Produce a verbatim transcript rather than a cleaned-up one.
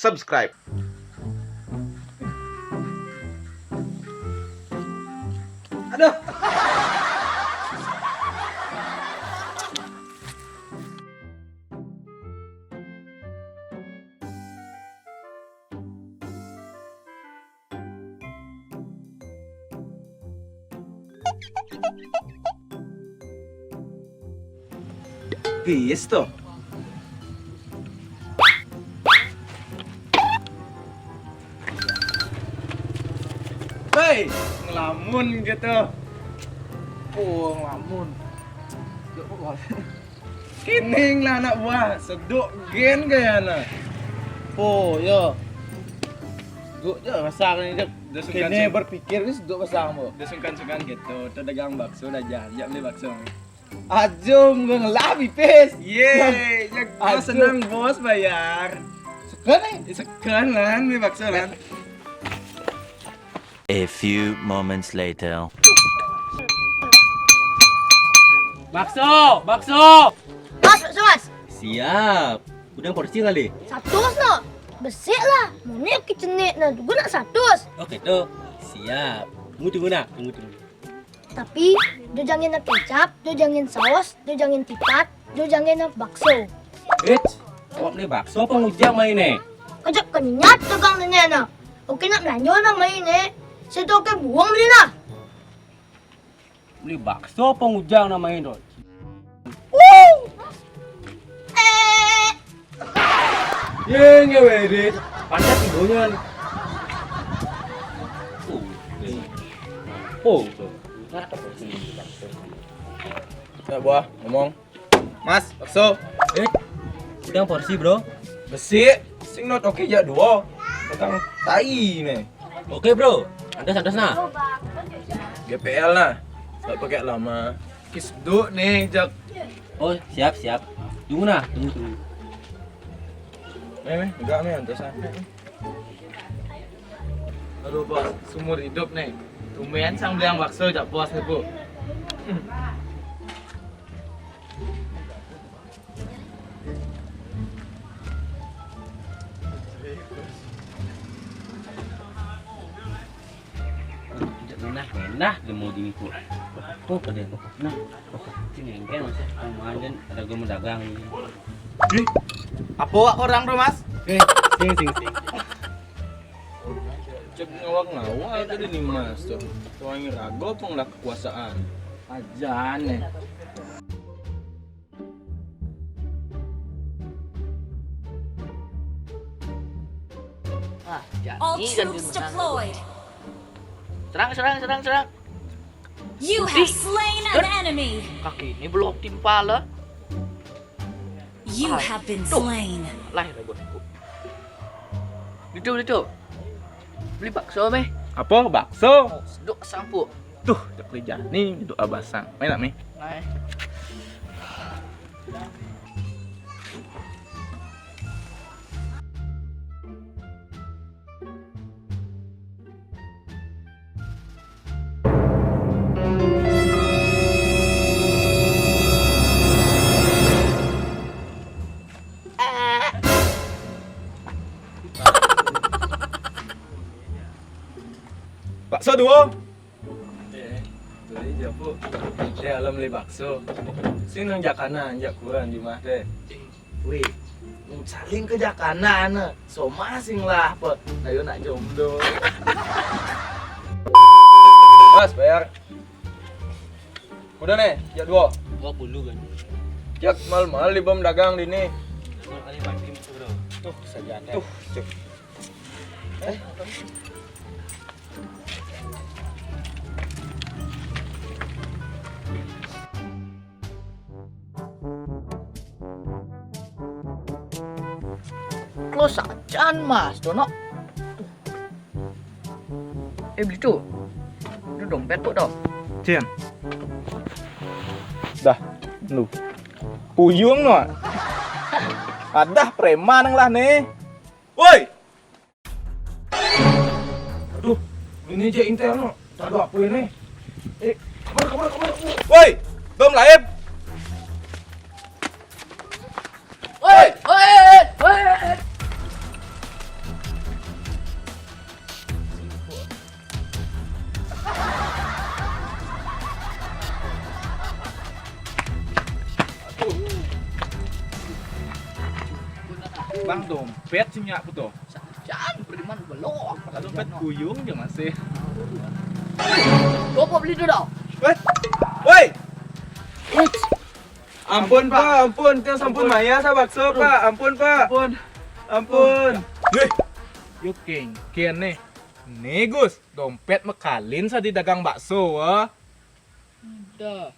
Subscribe. Aduh. Bis to. Hei, ngelamun gitu. Oh, ngelamun. Yuk, kok ngelamun? Kining lah anak buah, seduk gen kayaknya. Oh, yo. Gua je pasang ni, Jek. Kini berpikir ni seduk pasang, Bu. Dia sungkan-sungkan gitu. Tu dagang bakso dah, Jan. Jak beli bakso. Ajum, gua ngelah pipis. Ye, Jek. Gua senang, Bos, bayar. Sekan ni? Eh, sekan lah, beli bakso lah. A few moments later. Bakso, bakso. Mas, bakso, Mas. Siap. Udah porsi kali? Satus no. Besik lah. Muni oke cenik nah. Gua nak satus. Oke tu. Siap. Tunggu, tunggu nak. Tunggu, tunggu. Tapi, jo jangan nak kecap, jo jangan saus, jo jangan tipat, jo jangan nak bakso. Eits, awak beli bakso apa ngujang main ni? Kejap kenyat tegang ni nah. Oke nak belanja nak main ni. Situ oke buang beli nah. Beli bakso apa ngujang nak main tu? Ye, ngewe dit. Pantat ibunya. Oh, tuh. Ya, buah, ngomong. Mas, bakso. Eh, udah porsi, Bro. Besik, sing not oke jak dua. Tentang tai ni. Oke, Bro. Andas, andas nah. G P L nah. Tak pakai lama. Kisduk ni, Jak. Oh, siap, siap. Tunggu nah, tunggu, tunggu. Ni, ni, enggak ni, andas nah. Aduh, Bos, seumur hidup ni. Tumben sang beli bakso jak Bos ni, Bu. Nah, nah, dia mau di itu. Oh, ada yang nah. Sini yang kan masih kemarin ada gua mau dagang. Apa wak orang tu, Mas? Eh, sing, sing, sing. Cek ngawak-ngawak tadi ni Mas tu. Tuangi rago pun lah kekuasaan. Ajan ni. Ah, jadi kan dulu sana. Serang, serang, serang, serang. You have slain an enemy. Kaki ini belum timpal lah. You have been slain. Lahir aku. Itu, itu. Beli bakso meh. Apa bakso? Oh, seduk sampuk. Tuh, jak beli jani itu abasang. Main nak meh? Main. Bakso dua. Eh, tuli japu. Dia alam beli bakso. Sing nang jakana, jak kurang di mah teh. Wih, saling ke jakana na. Soma sing lah apa? Ayo nak jomblo. Mas, bayar. Udah nih, jak dua. Dua puluh kan. Jak mal-mal di bom dagang di ni. Dua kali pakai itu, Bro. Tuh, sajane. Tuh, cek. Eh. Close acan, Mas, dono. Eh, beli tu. Itu dompet tu dah. Cian. Dah, lu. Puyung no. Ada preman lah ni. Woi. Aduh, ini aja intel no. Tak ada apa ini. Eh, kabar, kabar, kabar. Woi, dom laib. Woi, woi, woi. Bang, dompet sih nyak ku tuh. Jangan beriman belok. Dompet kuyung aja masih. Gopop beli dulu dong. Woi, woi, ampun pak, ampun, tiang sampun maya sa bakso pak, ampun pak, ampun, ampun. Yuk king, kian nih, nih Gus, dompet mekalin sa di dagang bakso, wah. Dah.